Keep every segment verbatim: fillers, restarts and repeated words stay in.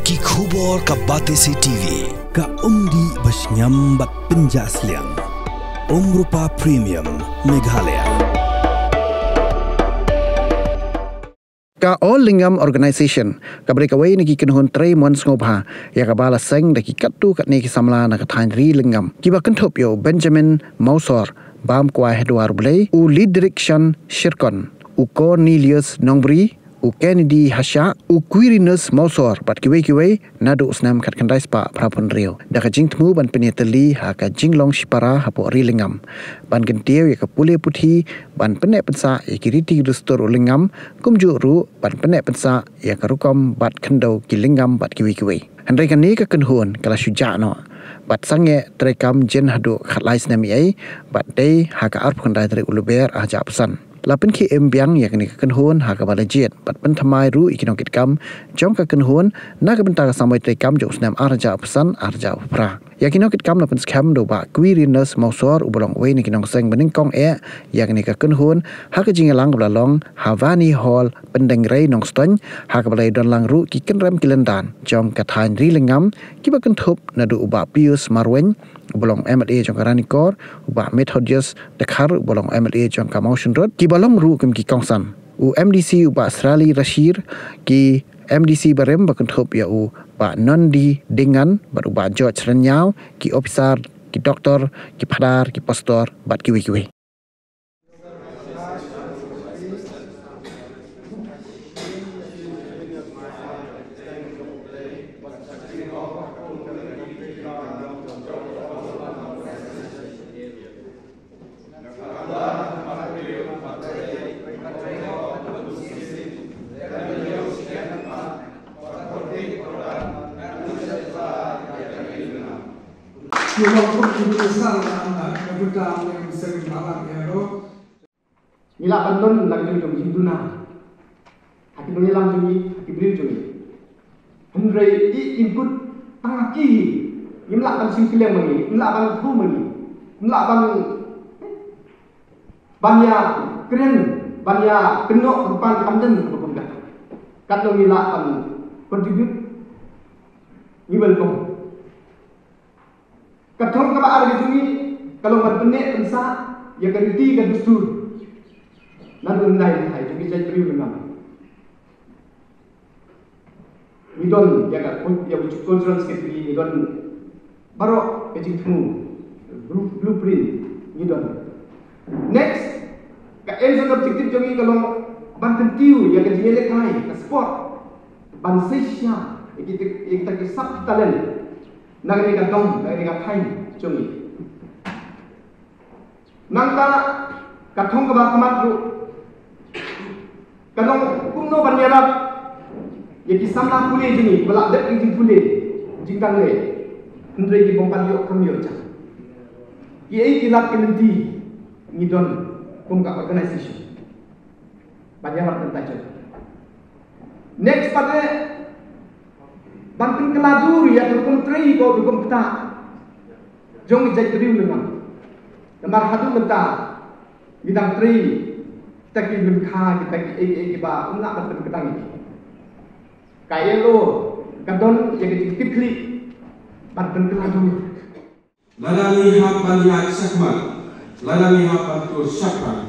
Ki khubor ka Batesi T V. Ka umdih ba shngiam bad pynjah sliang. Umrupa Premium Meghalaya. Ka All Lyngngam Organisation kaba dei kawei na ki kynhun trei mon sngewbha ïa kaba la seng da ki katto katne ki samla na ka thaiñ Ri Lyngngam, kiba kynthup ïa u Benjamin Mawsor, Bam Kwai Haduar Blei, u Lidrickson Shirkon, u Cornelius Nongbri, u Kennedy Hashah, u Quirinus Mawsor bad kiwei kiwei, naduh u snem khatkhyndai spah phra phew hynriew, da ka jingthmu ban pynïatylli ha ka jinglong shipara hapoh Ri Lyngngam, ban kyntiew ïa ka pule puthi, ban pynneh pynsah ïa ki riti ki dustur u Lyngngam, kumjuh ruh ban pynneh pynsah ïa ka rukom bat khyndew ki Lyngngam bad kiwei kiwei. Hynrei kane ka kynhun ka la shu jah noh bad sangeh treikam jin haduh khatlai snem ei, bad dei ha ka arphew khyndai tarik u Lber arhajar arphew san. La pynkhie im biang ïa kane ka kynhun ha kaba la jied bad pynthymmai ruh ïa ki nongkitkam jong ka kynhun na ka bynta ka samoi treikam jong u snem arhajar arphew san arhajar arphew phra. Ïa ki nongkitkam la pynskhem da u Bah Quirinus Mawsor, uba long uwei na ki nongseng banyngkong eh ïa kane ka kynhun, ha ka jingïalang kaba la long ha Vani Hall, Pyndengrei, Nongstoiñ, ha kaba la ïadon lang ruh ki kynrem ki lyndan jong ka thaiñ Ri Lyngngam, kiba kynthup naduh u Bah Pius Marwein, uba long M L A jong ka Ranikor, u Bah Methodius Dkhar, uba long M L A jong ka Mawshynrut, kiba long ruh kum ki kongsan, u M D C u Bah Srali Rashir, ki M D C barim ba kynthup ïa u Bah Nondi Dengan bad u Bah George Rynñiaw, ki ophisar, ki doktor, ki phadar, ki pastor bad kiwei kiwei. Ngi lah ban don na ka liang jong ngi duna ha ki nongïalam jong ngi, ha ki briew jong ngi. Hynrei i, i kut tang ki, ngim lah ban shim kylliang ma ngi, ngim lah ban khuh ma ngi, ngim lah ban, ban ïa kren, ban ïa kynnoh rupan kam dei kaba kum kata. Katno ngi lah ban contribute, ngi welcome. Ka thong kaba ar ka jong ngi ka long ban pynneh pynsah ïa ka riti ka dustur. Naduh hyndai hyndai jong ki jait briew Lyngngam. Ngi don ïa ka, ïa ka cultural secretary, ngi don baroh ka jingthmu, blue-, blueprint ngi don. Next, ka aim and objective jong ngi ka long ban kyntiew ïa ka jingïalehkai, ka sport, ban sa shisha ïa kita, ïa kita ki sap talent. Na kane ka dong, na kane ka thaiñ jong ngi. Nangta ka thong kaba khmat ruh ka long kumno ban ïarap ïa ki samla pule jong ngi ba la dep ïa ki jingpule jingtang leh, hynrei ki bym pat ïoh kam ïoh jam. Kiei ki lad ki lynti ngi don kum ka organization ban ïarap mynta jong. Next pat eh, ban pynkylla dur ïa ka rukom trei, ka rukom ktah jong ki jait briew Lyngngam. Namar haduh mynta ngi dang trei kita ki lyngkha, kita ki ei ei kiba ym lah ban pynkdang ïa ki. Ka ïa lo ka don ïa ka jingkitkhlieh ban pynkylla dur. Lada ngi hap ban ïaid shakhmat, lada ngi hap ban tur shaphrang,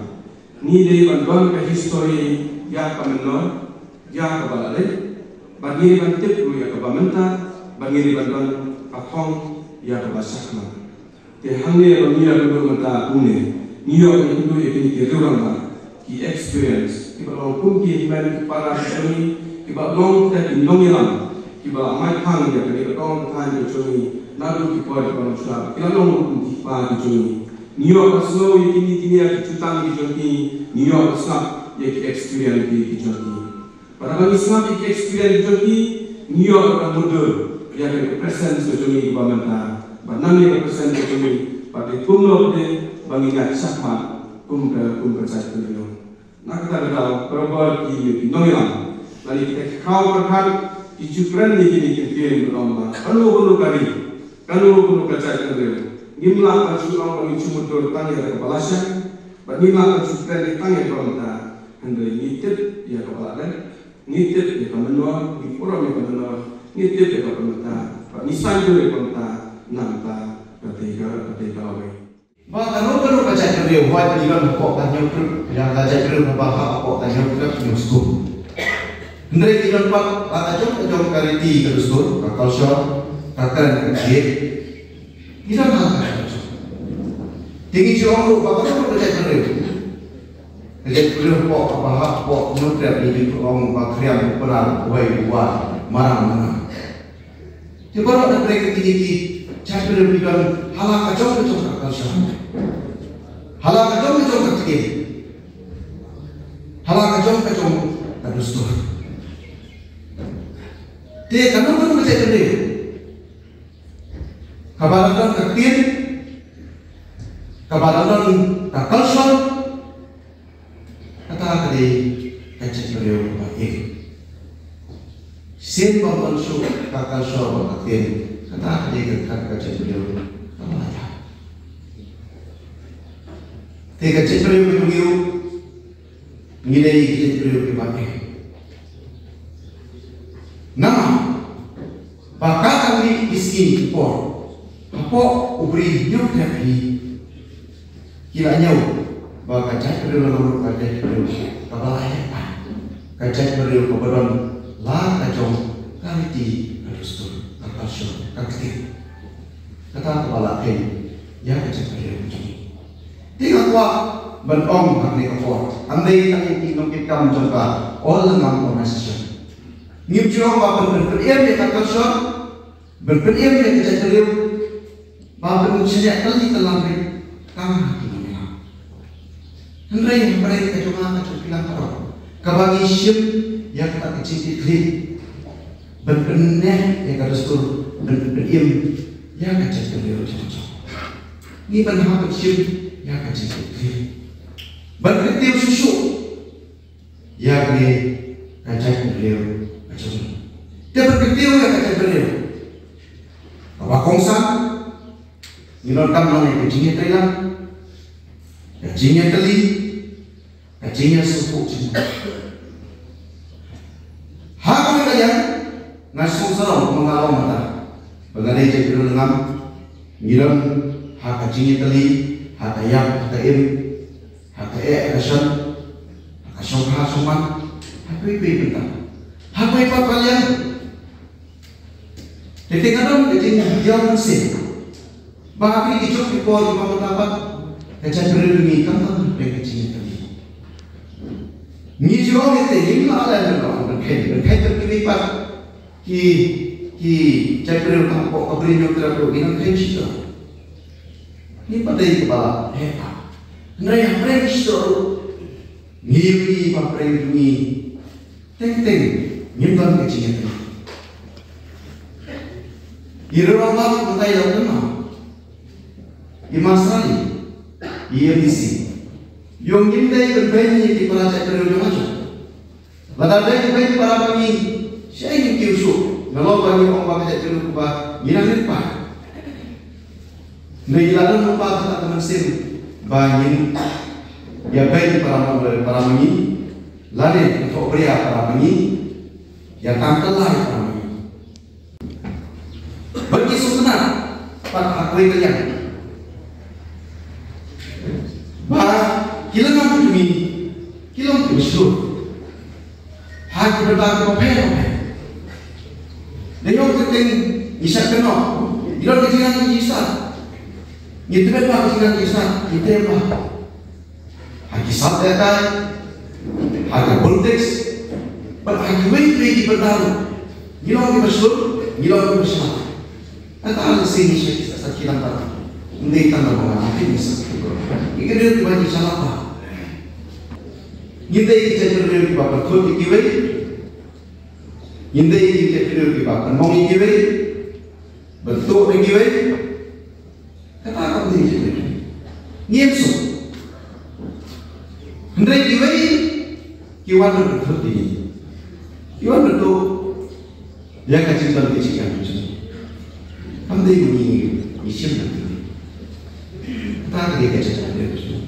ngi dei ban don ka histori ïa ka mynnor, ïa kaba la leit, bad ngi dei ban tip ruh ïa kaba mynta, bad ngi dei ban don ka thong ïa kaba shakhmat. Te hangne ba ngi ïa kynduh mynta kumne, ngi ïoh ban kynduh ïa kine ki rangbah, ki experience, kiba long kum ki hynmen ki para ki jong ngi, kiba long kita ki nongïalam, kiba la mait phang ïa kane ka dong ka thaiñ ka jong ngi naduh ki por kiba la shu leit, ki la long kum ki kpa ki jong ngi. Ngi ïoh ban sngew ïa kine, kine ki jutang ki jong ki, ngi ïoh ban sngap ïa ki experience ki, ki jong ki. Bad haba ngi sngap ïa ki experience ki jong ki, ngi ïoh ban mutdur ïa ka presence ka jong ngi ba mynta. Bad nangne ka presence ka jong ngi, bad kumno pat ba ngin ïaid shakhmat kum ka, kum ka jaitbynriew. Na kata ka daw, barabor ki, ki nongïalam, lane kita ki khraw pyrkhat, ki ju kren ïa kine ki ktien ba ong ba kano kano ka ri, kano kano ka jaitbynriew, ngim lah ban shu ong ba ngi shu mutdur tang ïa kaba la shai, bad ngim lah ban shu kren tang ïa kaba mynta. Hynrei ngi tip ïa kaba la dep, ngi tip ïa ka mynnor, ngi burom ïa ka mynnor, Ngi tip ïa ka bynta, bad ngi sngewthuh ïa ka bynta, nangta ka tei ka, ka tei kawei. Ba kano kano ka jaitbynriew, hooid ngi don hapoh ka hynñiewtrep, ïa ka jaitbynriew kaba hap hapoh ka hynñiewtrep hynñiewskum. Hynrei ngi don pat la ka jong ka jong ka riti ka dustur, ka culture, ka kren ka jingïeit. Ngi don ha ka jong ka jong. Te ngi ju ong ruh ba kano kano ka jaitbynriew. Ka jaitbynriew hapoh, kaba hap hapoh hynñiewtrep ngi ju ong ba khriam, u Pnar, u Wei, u War, marang, marang. Te baroh na pdeng kine ki jaitbynriew ki don ha la ka jong ka jong ka culture. Ha la ka jong ka jong ka ktien. Ha la ka jong ka jong ka dustur. Te kano kano ka jaitbynriew kaba la don ka ktien, kaba la don ka culture, kata ka dei ka jaitbynriew kaba im. Sien ba don shuh ka culture bad ka ktien, kata ka dei ka, ka, ka jaitbynriew kaba ïap. Te ka jaitbynriew ka jong ngi ruh, ngi dei ka jaitbynriew kiba im. Namar ba katba ngi ïa sngi ki por hapoh u bri hynñiewtrep hi, ki la ñiew ba ka jaitbynriew la long ka jaitbynriew kaba la heh, ka jaitbynriew kaba don la ka jong ka riti, ka dustur, ka culture, ka ktien. Kata kaba la kheiñ ïa ka jaitbynriew ka jong ngi. Te nga kwah ban ong ha kane ka por, ym dei tang ïa ki nongkitkam jong ka All Lyngngam Organisation. Ngim ju ong ba ban pyn-, pyn-im ïa ka culture, ban pyn-im ïa ka jaitbynriew, ba ban shaniah tylli tyllam beit tang ha ki nongïalam. Hynrei hapdeng ka jong nga ka jong phi lang baroh, kaba ngi shim ïa kata ka jingkitkhlieh ban pynneh ïa ka dustur, ban pyn-im ïa ka jaitbynriew jong ngi. Ngi ban hap ban shim ïa ka jingkitkhlieh, ban kyntiew shuh shuh ïa kane ka jaitbynriew ka jong ngi. Te ban kyntiew ïa ka jaitbynriew kaba kongsan, ngi donkam lang ïa ka jingïatreilang, ka jingïatylli, ka jingïasngewthuh jingmut. Ha kane ka liang nga sngewsarong, ma nga long mynta ba nga dei jaitbynriew Lyngngam, ngi don ha ka jingïatylli, ha ka ïap, ha ka im, ha ka eh, ha ka shon, ha ka shongkha shongman, ha kiwei kiwei bynta, ha kiwei pat ka liang. Te te nga don ka jingïaid mynsiem ba ha kine ki juk ki por kiba mynta pat ka jaitbynriew ngi kam don ka jingïatylli. Ngi ju ong ïa te, ngim lah leh ban ong, ban kheiñ, ban kheiñ ban kiwei pat ki, ki jaitbynriew hapoh ka Bri Hynñiewtrep ruh ngi nang kheiñ shitom. Ngi pat dei kiba la heh pat. Hynrei hapdeng shitom ruh ngi ïohi ba hapdeng jong ngi teng teng ngim don ka jingïatreilang. I Riewrangbah mynta i la kynmaw, i Marsali, i M D C. Ïoh ngim dei ban beiñ ïa ki para jaitbynriew jong nga jong. Lada dei ban beiñ para ma ngi, shaei ngin kiew shuh, nalor ba ngi ong ba ka jaitbynriew kaba ngi nang rit pat. Ngi la don lypa kata ka mynsiem ba ngin ïa beiñ para ma, para ma ngi, lane thohbria para ma ngi, ïa tang kylla para ma ngi. Bad ngi sngewtynnat pat ha kawei ka liang ba ki lyngngam jong ngi ki long kiba shlur ha ki bynta kiba pher bapher. Dei hok teng teng ngi shah kynnoh, ngi don ka jingïaid ka jingstad, ngi tbit bha ka jingïaid ka jingstad, ngi tbit bha ha ki sap lehkai, ha ka politics, bad ha kiwei kiwei ki bynta ruh ngi long kiba shlur, ngi long kiba shlur. Kata lehse ngi shah ki sap ki lam baroh. Ym dei tang ba ngi, ngi sah ki baroh, ngi kyndit ba ngi shalata. Ngi dei ki jaitbynriew kiba pynthut ïa kiwei. Ngi dei ki jaitbynriew kiba pynmong ïa kiwei, pyntuh ïa kiwei. Kata kam dei jaitbynriew. Ngim suk. Hynrei kiwei ki wan ban pynthut ïa ngi, ki wan pyntuh ïa ka jingdon ka jingem jong ngi. Kam dei ba ngi, ngi shim ïa kiwei. Kata ka dei ka jaitbynriew jong ngi.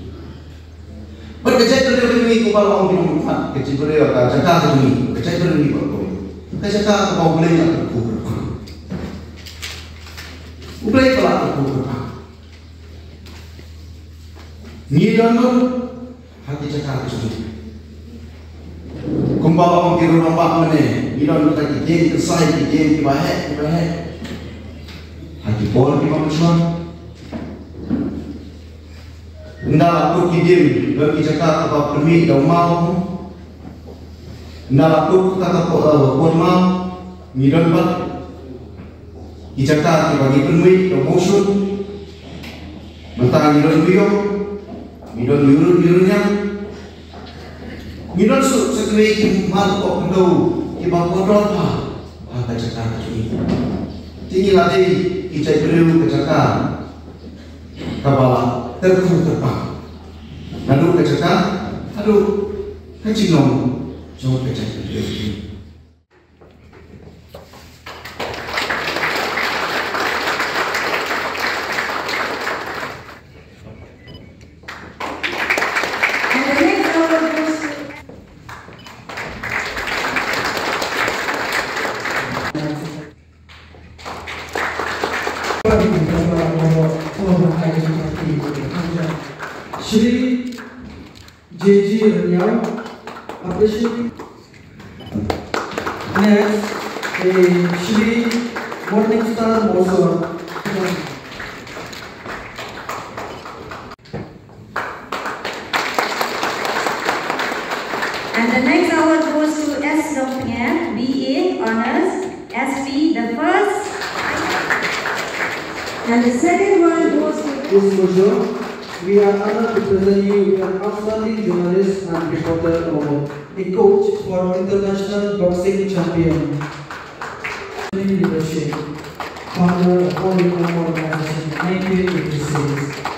Bad ka jaitbynriew jong ngi kumba la ong ki nongmihkhmat, ka jaitbynriew, ka jaka ka jong ngi, ka jaitbynriew jong ngi bad kawei. Ka jaka kaba U Blei la kyrkhu kyrpang. U Blei ba la kyrkhu kyrpang. Ngi don lut ha ki jaka ki jong ngi. Kumba ong ki rangbah mynne, ngi don kita ki dieng kynsai, ki dieng kiba heh, kiba heh. Ha ki por kiba mynshuwa. Ynda la kut ki dieng, don ki jaka kaba pynmih da u maw. Ynda la kut kata ka por, eh, por maw, ngi don bad ki jaka kiba ngi pynmih da u mawshun. Mynta ngi don biong, ngi don yurun, yurun ïam. Ngi don suk sa kawei ki mar pok kyndow kiba kordor bha ha ka jaka ka jong ngi. Te ngi la dei ki jaitbynriew ka jaka kaba la kyrkhu kyrpang. Naduh ka jaka haduh ka jinglong jong ka jaitbynriew. And the next award goes to Shri J G Raniaw, appreciating. Next is Shri Morningstar Mosor. And the next award goes to S Longpnge, B A Honours, S P, the first. And the second one goes to Disclosure. We are honored to present you with an outstanding journalist and reporter award, a coach for international boxing champion. Leadership, founder of All India Organization, nineteen eighty-six.